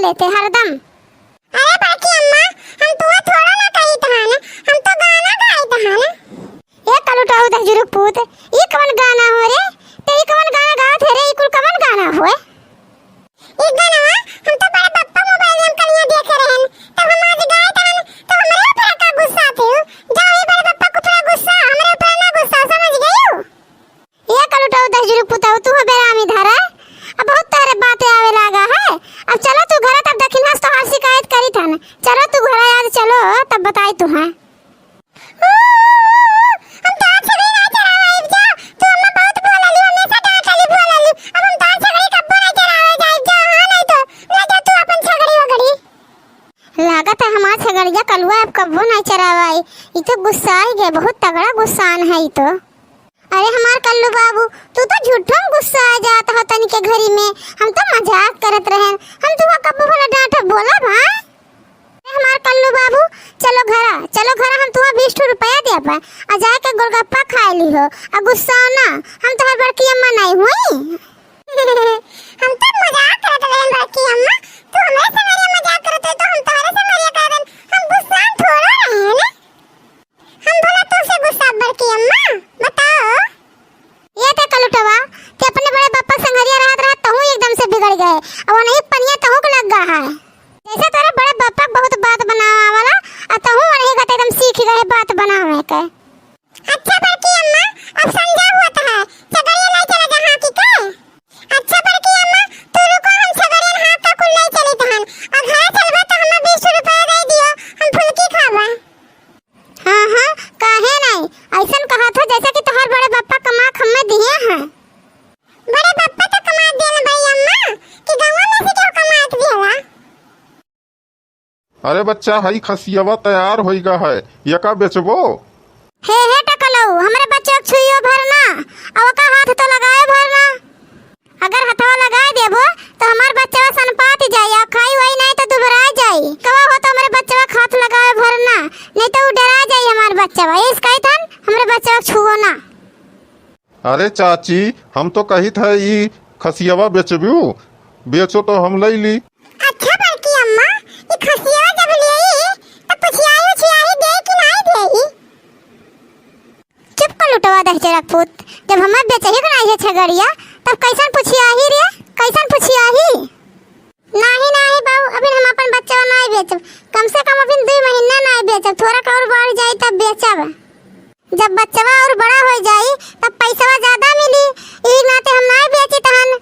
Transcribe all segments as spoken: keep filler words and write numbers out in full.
एते हरदम। अरे बड़की अम्मा, हम तुहा थोड़ा ना कहित हन, हम तो गाना गाइत हन। ए कलुटऊ दहिजरू क पूत, ई कवन गाना हो रे? ते ई कवन गाना गावत है रे? ई कुल कवन गाना होए? ई गानवा हम तो बड़े बप्पा मोबाइल में कलिया देखे रहन, तब हम आज गाइत हन, तो हमरे ऊपर का गुस्सा थे? जाओ, ई बड़े बप्पा के ऊपर गुस्सा, हमरे ऊपर ना गुस्सा, समझ गयू? ए कलुटऊ दहिजरू क पुतऊ, तू हो बेरामी धरा, अब बहुत तोहरे बाते आवे लागा है। अब चलो तू घरे, तब दखिनहा से तोहार शिकायत करित हन। चलो तू घरे, आज चलो, तब बताई तुहा। हम तोहार छगड़ी ना चरावे आइब जा, तू हमें बहुत बोलली, हमेशा डांटली, बोलली, अब हम तोहार छगड़ी कब्बो ना चरावे जाइब जा, हाँ, नहीं तो ले जा तू अपन छगड़ी वगड़ी। लागत है हमार छगड़िया कलुआ अब कब्बो ना चरावाई, ई तो गुस्साई गए, बहुत तगड़ा गुस्सान है ई तो। अरे हमार कल्लू बाबू, तू तो झूठो में गुस्सा आ जात हो तनी के घरी में। हम तो मजाक करत रहेन, हम तुहा कब्बो भला डांट बोलब, हाँ? अरे हमार कल्लू बाबू, चलो घरा, चलो घरा, हम तुहा बीस ठो रुपया देब, आ जाके गोलगप्पा खाए ली हो, आ गुस्सा ना, हम तोहर बड़की अम्मा नहीं हुई। हम तो मजाक करत रहेन बड़की अम्मा, तू हमरे संगरिया मजाक करत रहे तो हम तोहरे संगरिया करत रहेन, हम गुस्सा थोड़ा रहे हैं ना। हम भला तोसे गुस्सा बड़की अम्मा, बताओ। ये ते कलुटवा, ते अपने बड़े बप्पा संगरिया रहत रहत तहूँ एकदम से बिगड़ गए। अब वही पनिया तहूँ के लग गा है। जैसे तोरे बड़े बप्पा बहुत बात बनावे वाला, आ तहूँ वही का एकदम सीख गए बात बनावे के। अच्छा बड़की अम्मा, अब संझा होत है, छगड़िया लाई चला जा हाँकी के। अच्छा बड़की अम्मा, तू रुको, हम छगड़िया हाँक के कुल लाई चली तहन, आ घर चलबा तो हमें बीस रुपया दे दियो, हम फुलकी खाबा। हाँ, हाँ, काहे नाई? अइसन कहत हो जैसे कि तोहार बड़े बप्पा कमा खम्मे दिए हैं। बड़े बप्पा तो कमा देन बड़ी अम्मा, कि गौवा में से केहू कमा के दिहला। अरे बच्चा, हई खसियवा तैयार होई गा है, यका बेचबो? हे, हे टकलऊ, हमरे बच्चा के छुइयो भर ना, अवका हाथ तो लगाए भर ना। अगर हथवा लगाए देबो, तो हमार बच्चवा सनपात जाई, आ खाई वाई नाई तो दुबराए जाई। कवा हो तो हमरे बच्चवा के हाथ लगाए भर ना, नहीं तो उ डरा जाई हमार बच्चवा। इस कही थन, हमरे बच्चवा के छुओ ना। अरे चाची, हम तो कहित है ई खसियवा बेचबू, बेचो तो हम लई ली। अच्छा बड़की अम्मा, ई खसियवा जब लेई, तो पुछियाही उछियाही देई कि नाई देई? चुप कर लुटवा दहिजरा के पूत, जब हमें बेचही के नाई है छगड़िया, तब कैसन पुछियाही रे, कैसन पुछियाही? नाही, नाही बाऊ, अभी हम अपन बच्चवा नाही बेचब, कम से कम अभी दुई महीना नाही बेचब, थोड़ा का और बढ़ जाई तब बेचब। जब बच्चवा और बड़ा हो जाई तब पैसवा ज्यादा मिली, ई नाते हम नाही बेची तहन।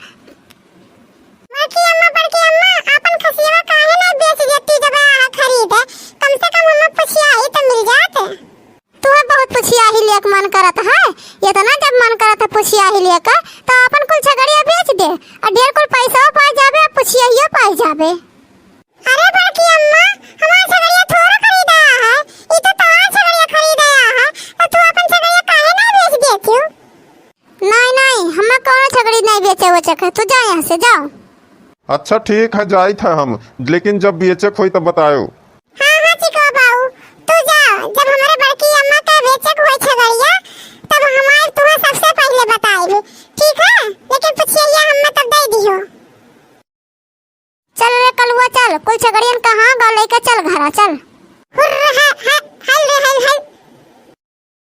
बड़की अम्मा, बड़की अम्मा, आपन खसियवा काहे नाही बेच देती जब आ खरीदे, कम से कम हमें पुछियाही तो मिल जात। तुहे बहुत पुछियाही लेक मन करत है, इतना जब मन करत है पुछियाही लेक, तो अपन कुल छगड़िया बेच दे, और ढेर कुल पैसा पाई जाबे, और पुछियाहियो पाई जाबे। अरे बड़की अम्मा, हमार छगड़िया थोड़ा खरीदा है, ई तो तोहार छगड़िया खरीदा है, तो तू अपन छगड़िया काहे ना बेच देती हो? नहीं, नहीं, हमें कौनो छगड़ी नहीं बेचे वोचे के, तू जा यहाँ से, जाओ। अच्छा ठीक है, जाइत है हम, लेकिन जब बेचे के होई तब बतायो। हाँ, हाँ, चिकवा बाऊ, तू जा, जब हमरे बड़की अम्मा के बेचे के होई छगड़िया, तब हमार तुहे सबसे पहले बताइब, ठीक है? लेकिन पुछिया हमें तब दे दियो। चल रे कलुआ, चल, कुल छगड़ियन कहाँ गौ लेके चल घरा, चल। हुर्र, है, है, हल रे, हल, हल,